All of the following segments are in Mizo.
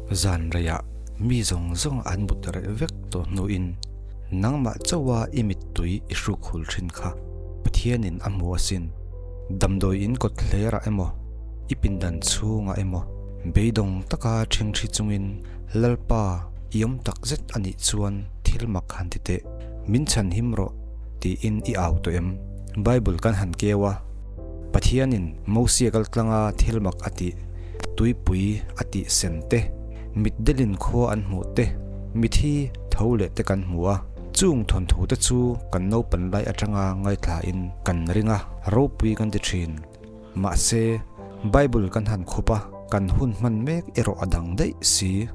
Zan reiah mi zawng zawng an mut reh vek tawh hnuin nangmah chauha i mittui i hruk hul thin kha Pathianin a hmu asin. Damdawi in kawt hlerah emaw, i pindan chhungah emaw beidawng taka ṭhingṭhi chungin Lalpa i awm tak zet a nih chuan thil mak han ti teh, min chhan him rawh tiin i au tawh em? Bible kan han keu a, Pathianin Mosia kaltlanga thil mak a tih, tuipui a tih sen te, mitdelin khua an hmuh te, mithi tho leh te kan hmu a, chung thawnthu te chu kan naupan lai atanga ngaithlain kan ring a, ropui kan ti thin. Mahse, Bible kan han khup a, kan hun hman mek erawh a dang daih si.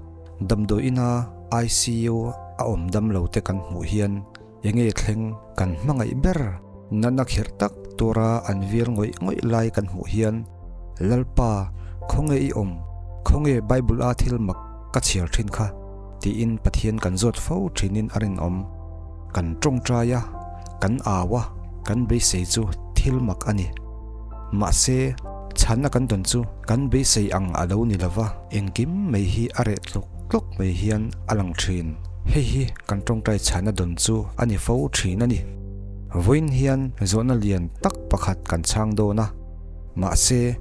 Damdawi ina ICU a awm dam lo te kan hmuh hian enge thleng kan hmangaih ber natna kherh tak tura an vir ngawih ngawih lai kan hmuh hian Lalpa khawnge i awm, khawnge Bible a thil mak ka chhiar thin kha tiin Pathian kan zawt fo thinin a rinawm. Kan tawngtai a, kan au a, kan beisei chu thil mak a ni. Mahse, chhanna kan dawn chu kan beisei ang a lo ni lova, engkim mai hi a reh tlawk tlawk mai hian a lang thin. Hei hi kan tawngtai chhanna dawn chu a ni fo thin a ni. Vawiin hian zawhna lian tak pakhat kan chhang dawn a, mahse,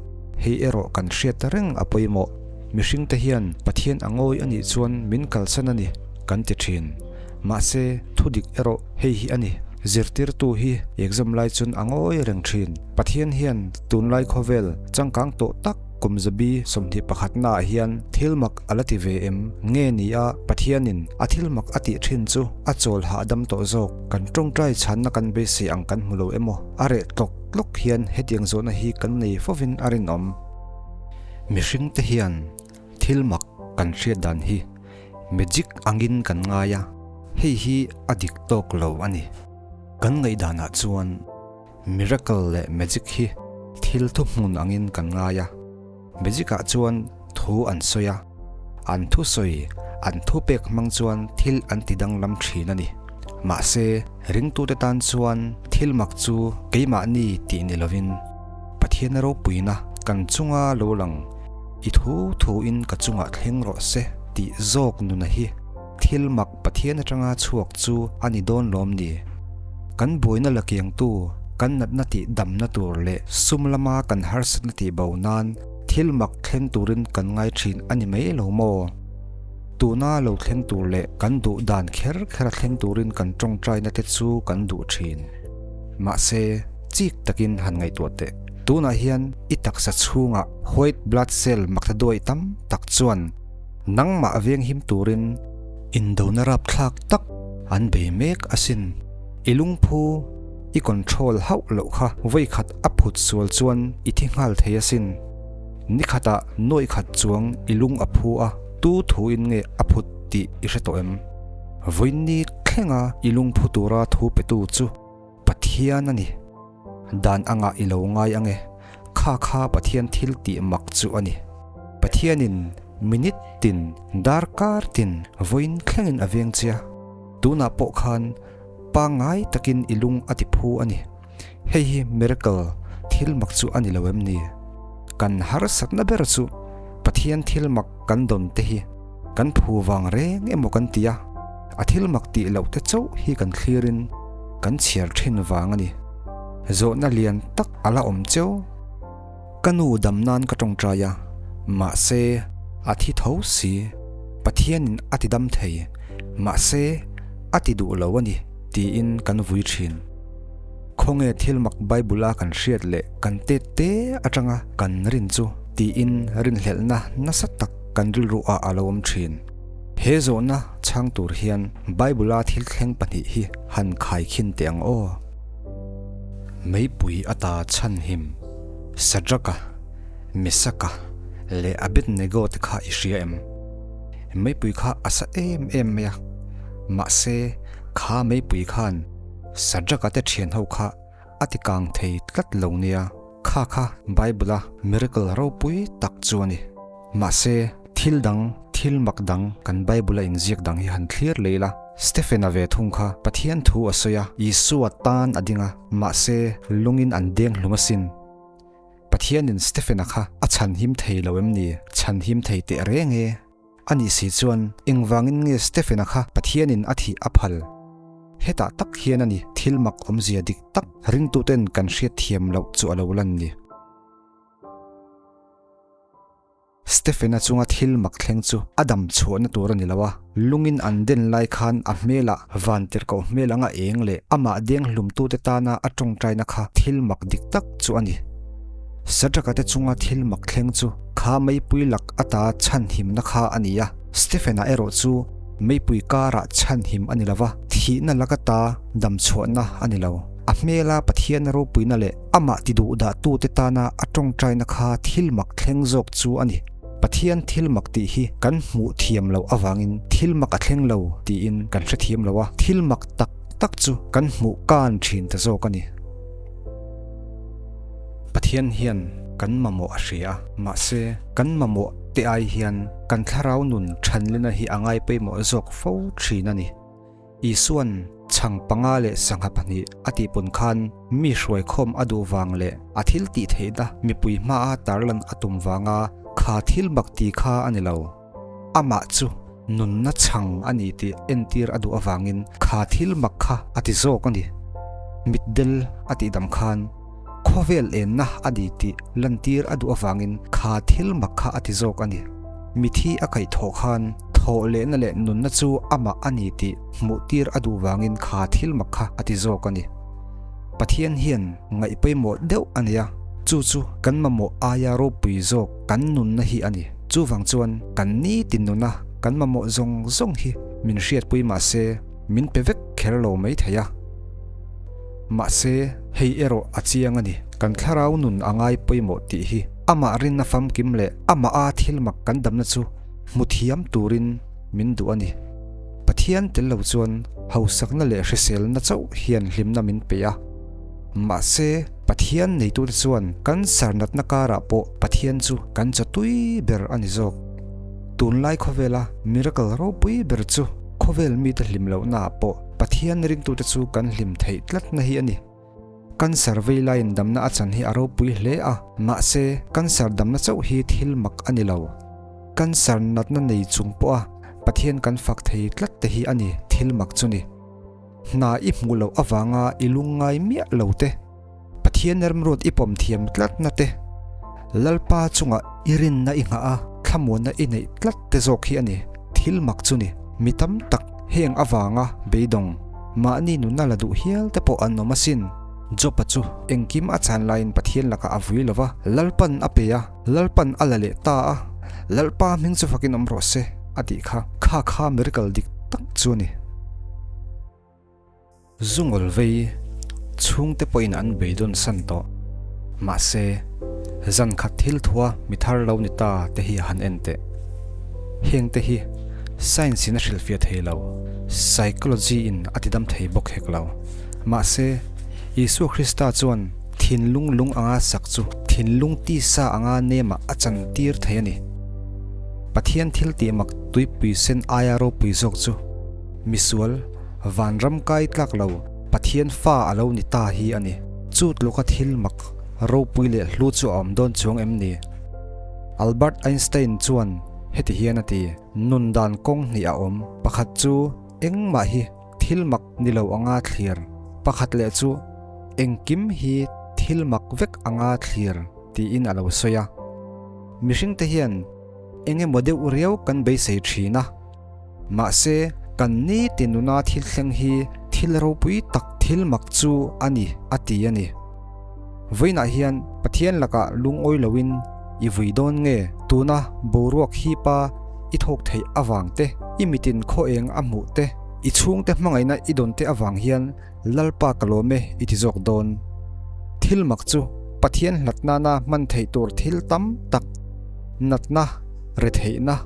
hei erawh kan hriat reng a pawimawh. Mihringte hian Pathian a ngawi a nih chuan min kalsan a ni kan ti thin. Mahse, thudik erawh hei hi a ni. Zirtirtu hi exam lai chuan a ngawi reng thin. Pathian hian tunlai khawvel changkang tawh tak kum zabi 21 naah hian thil mak a la ti ve em? Nge ni a, Pathianin a thil mak a tih thin chu a chawl hahdam tawh zawk. Kan tawngtai chhanna kan beisei ang kan hmu lo emaw? A reh tlawk tlawk hian hetiang zawhna hi kan nei fovin a rinawm. Mihringte hian thil mak kan hriat dan hi magic angin kan ngai a, hei hi a dik tawk lo a ni. Kan ngaihdanah chuan miracle leh magic hi thil thuhmun angin kan ngai a, magic ah chuan thu an sawi a, an thusawi an thupek hmang chuan thil an ti danglam thin a ni. Mahse, ringtute tan chuan thil mak chu keimahni tih ni lovin Pathian ropuina kan chunga lo lang I thu thuin ka chungah thleng rawh se tih zawk nuna hi thil mak Pathian atanga chhuak chu a ni dawn lawm ni? Kan buaina la kiangtu, kan natna tih damna tur leh sum lama kan harsatna tih bo nan thil mak thleng turin kan ngai thin a ni mai lo maw? Tuna lo thleng tur leh kan duh dan kher kher a thleng turin kan tawngtaina te chu kan duh thin. Mahse, chik takin han ngaihtuah teh. Tunah hian i taksa chhungah white blood cell maktaduai tam tak chuan nangmah venghim turin indona rapthlak tak an bei mek asin. I lungphu i control hauh loh kha vawikhat a phut sual chuan i thi nghal thei asin. Nikhatah nuaikhat chuang i lung a phu a, tu thuin nge a phut tih i hre tawh em? Vawiinni thlenga i lungphu tura thu petu chu Pathian a ni. Dan anga i lo ngai ang e, kha kha Pathian thil tih mak chu a ni. Pathianin minute tin, darkar tin, vawiin thlengin a veng che a, tunah pawh khan pangngai takin i lung a ti phu a ni. Hei hi miracle, thil mak chu a ni lo em ni? Kan harsatna ber chu Pathian thil mak kan dawn te hi kan phu vang reng emaw kan ti a, a thil mak tih loh te chauh hi kan thlirin kan chhiar thin vang a ni. Zawhna lian tak a la awm cheu. Ka nu dam nan ka tawngtai a, mahse a thi tho si. Pathianin a ti dam thei, mahse a ti duh lo a ni tiin kan vui thin. Khawnge thil mak Bible a kan hriat leh kan tet te atanga kan rin chu tiin rinhlelhna nasa tak kan rilru ah a lo awm thin. He zawhna chhang tur hian Bible a thil thleng pahnih hi han khai khin teh ang aw. Meipui ata chhanhim Sadraka, Mesaka leh Abednego te kha i hria em? Meipui kha a sa em em mai a, mahse kha meipui khan Sadraka te thianho kha a ti kang thei tlat lo nia. Kha kha Bible a miracle ropui tak chu a ni. Mahse, thil dang, thil mak dang kan Bible a inziak dang hi han thlir lei la. Stephen-a ve thung kha Pathian thu a sawi a, Isua tan a ding a, mahse lungin an deng hlum asin. Pathianin Stephen-a kha a chhanhim thei lo em ni? Chhanhim thei teh reng e. Anih si chuan engvangin nge Stephen-a kha Pathianin a thih a phal? Hetah tak hian a ni thil mak awmzia dik tak ringtuten kan hriat thiam loh chu a lo lan ni. Stephen-a chunga thil mak thleng chu a dam chhuahna tur a ni lo a, lungin an den lai khan a hmelah vantirhkoh hmel anga eng leh amah deng hlumtute tana a tawngtaina kha thil mak dik tak chu a ni. Sadraka te chunga thil mak thleng chu kha meipui lak ata chhanhimna kha a ni a, Stephen-a erawh chu meipui karah chhanhim a ni lo va, thihna lak ata dam chhuahna a ni lo. A hmela Pathian ropuina leh amah tiduhdahtute tana a tawngtaina kha thil mak thleng zawk chu a ni. Pathian thil mak tih hi kan hmuh thiam loh avangin thil mak a thleng lo tiin kan hrethiam lo a, thil mak tak tak chu kan hmuh kan thin ta zawk a ni. Pathian hian kan mamawh a hria a, mahse kan mamawh te ai hian kan thlarau nun thanlena hi a ngai pawimawh zawk fo thin a ni. Isua'n chhang panga leh sangha pahnih a tihpun khan mi hruaikhawm a duh vang leh a thil tih theihna mipui hmaa tarlan a tum vanga kha thil mak ti kha a ni lo. Amah chu nunna chhang a ni tih entir a duh avangin kha thil mak kha a ti zawk a ni. Mitdel a tihdam khan khawvel enna a ni tih lantir a duh avangin kha thil mak kha a ti zawk a ni. Mithi a kaih thawh khan thawh lehna leh nunna chu amah a ni tih hmuhtir a duh vangin kha thil mak kha a ti zawk a ni. Pathian hian ngaih pawimawh deuh a nei a, chu chu kan mamawh aia ropui zawk kan nunna hi a ni. Chuvang chuan kan nitin nuna kan mamawh zawng zawng hi min hriatpui mah se min pe vek kher lo mai thei a. Mahse, hei erawh a chiang a ni, kan thlarau nun a ngai pawimawh tih hi amah rinna famkim leh amah a thil mak kan damna chu hmu thiam turin min duh a ni. Pathian tel lo chuan hausakna leh hriselna chauh hian hlimna min pe a. Mahse, Pathian neitute chuan kan sarnatna karah pawh Pathian chu kan chawtui ber a ni zawk. Tunlai khawvela miracle ropui ber chu khawvel mite hlim lohnaah pawh Pathian ringtute chu kan hlim theih tlatna hi a ni. Cancer vei laiin damna a chan hi a ropui hle a, mahse cancer damna chauh hi thil mak a ni lo. Cancer natna nei chung pawha Pathian kan fak thei tlat te hi a ni thil mak chu ni. Hna i hmuh loh avanga i lungngai miah lo te. Pathian remruat i pawm thiam tlatna te, Lalpa chunga i rinna i nghah a, thlamuanna i neih tlat te zawk hi a ni. Thil mak chu ni, mi tam tak heng avanga beidawng, mahni nunna la duh hial te pawh an awm asin. Job-a chu engkim a chan laiin Pathian lakah a vui lo va, Lalpan a pe a, Lalpan a la leh ta a, Lalpa hming chu fakin awm rawh se, a tih kha. Kha kha miracle dik tak chu a ni. Zungawl vei chhungte pawhin an beidawn san tawh. Mahse, zan khat thil thua mi thar lo ni ta te hi han en teh. Heng te hi science in a hrilhfiah thei lo, psychology in a tidam thei bawk hek lo. Mahse, Isua Krista chuan thinlung lung anga sak chu thinlung tisa anga nemah a chantir thei a ni. Pathian thil tih mak tuipui sen aia ropui zawk chu misual, Vanram kai tlak lo Pathian fa a lo ni ta hi a ni. Chu tluka thil mak ropui leh hlu chu a awm dawn chuang em ni? Albert Einstein chuan heti hian a ti, Nun dan kawng hnih a awm, pakhat chu engmah hi thil mak ni lo anga thlir, pakhat leh chu engkim hi thil mak vek anga thlir tiin a lo sawi a. Mihringte hian eng emaw deuh riau kan beisei thin a. Mahse, kan nitin nuna thil thleng hi thil ropui tak thil mak chu a ni, a ti a ni. Vawiinah hian Pathian lakah lungawi loin i vui dawn nge? Tuna boruak hipa i thawk theih avang te, i mitin khaw eng a hmuh te, i chhungte hmangaihna i dawn te avang hian Lalpa ka lawm e i ti zawk dawn. Thil mak chu Pathian hlat nana hman theih tur thil tam tak, natna, retheihna,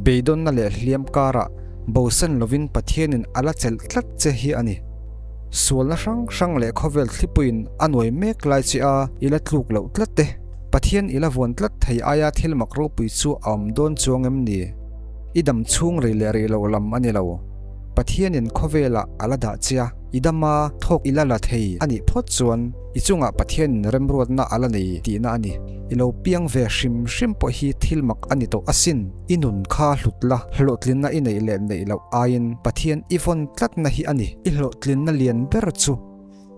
beidawnna leh hliam karah bosan lovin Pathianin a la chelh tlat che hi a ni. Sualna hrang hrang leh khawvel thlipuiin a nuai mek lai che a i la tluk loh tlat te, Pathian i la vuan tlat thei aia thil mak ropui chu a awm dawn chuang em ni? I dam chhung rei leh rei loh lam a ni lo. Pathianin khawvelah a la dah che a. I dama thawk i la la thei a nih phawt chuan i chungah Pathianin remruatna a la nei tihna a ni. I lo piang ve hrim hrim pawh hi thil mak a ni tawh asin. I nun kha hlut la, hlawhtlinna i neih leh neih loh aiin Pathian i vawn tlatna hi a ni. I hlawhtlinna lian ber chu.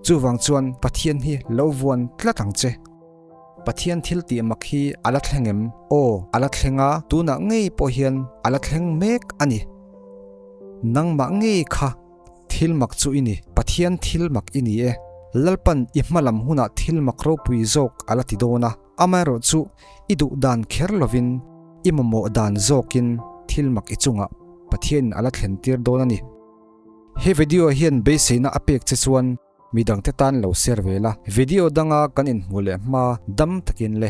Chuvang chuan Pathian hi lo vuan tlat ang che. Pathian thil tih mak hi a la thleng em? Aw, a la thleng a, tunah ngei pawh hian a la thleng mek a ni. Nangmah ngei kha thil mak chu i ni, Pathian thil mak i ni e. Lalpan i hmalam hunah thil mak ropui zawk a la ti dawn a, amaherawhchu i duh dan kher lovin i mamawh dan zawkin thil mak i chungah Pathianin a la thlen tir dawn a ni. He video hian beiseina a pek che chuan midangte tan lo share ve la. Video danga kan inhmuh leh hma dam takin le.